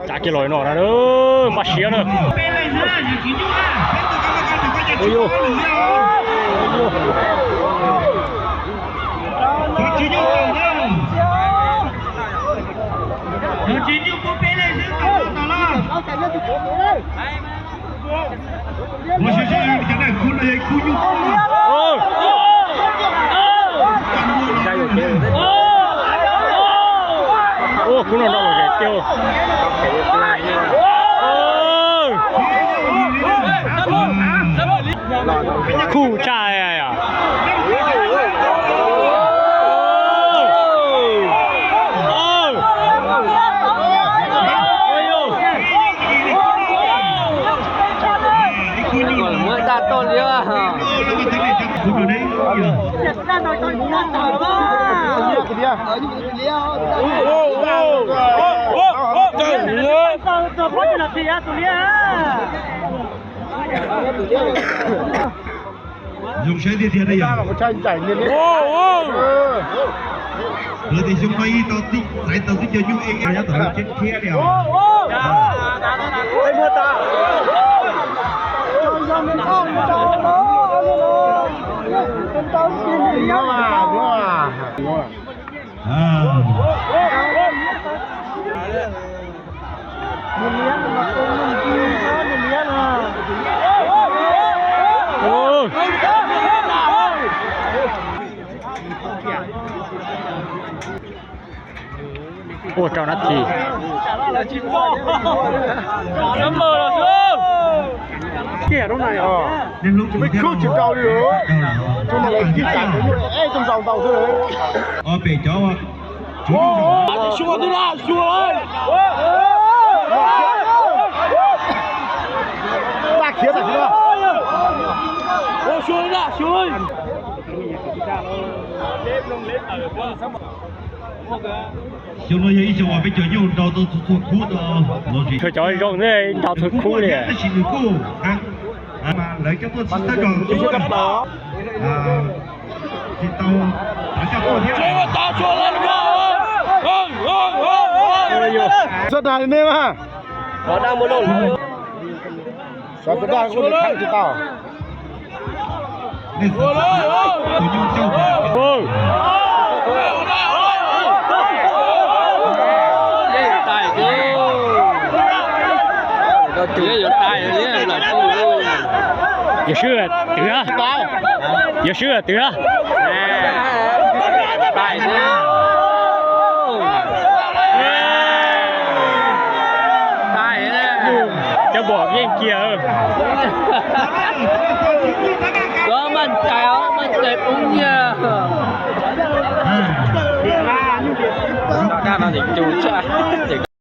Tsa kiag los no na, npaj siab na. Ua, kuv no no ua tiag. Khuj tshaj. Zoo saib tiag tiag da yom. Lawv tias xyoo no ib tau txais tau tib co nyuj ej nyob tom lub ceeb thiab li os. Ua rau nab thi. Kiag lub na, tsis muaj khub tsis tau li. Tub no lawv kib tas, es tub ntaus ntaus xwb. Pem cov daj khiav tam sim no. Xyoo no yog ib xyoo uas peb cov nyuj nrau tau txhua khub tau los sis, cov zoo nrau txhua khub li. Tab sis nws kuj heev mas lawv coj tuaj tsis tau, tsis tau tav coj tuaj thiab. Txhob dag li nej mas. Xav tus dag kuj nws kheev tsis tau. Yawm swb twv, yawm swb twv. Cov npom yeej kiag. Koj maj cai, maj cai poob nyiaj. Dab no ces cus tshaj.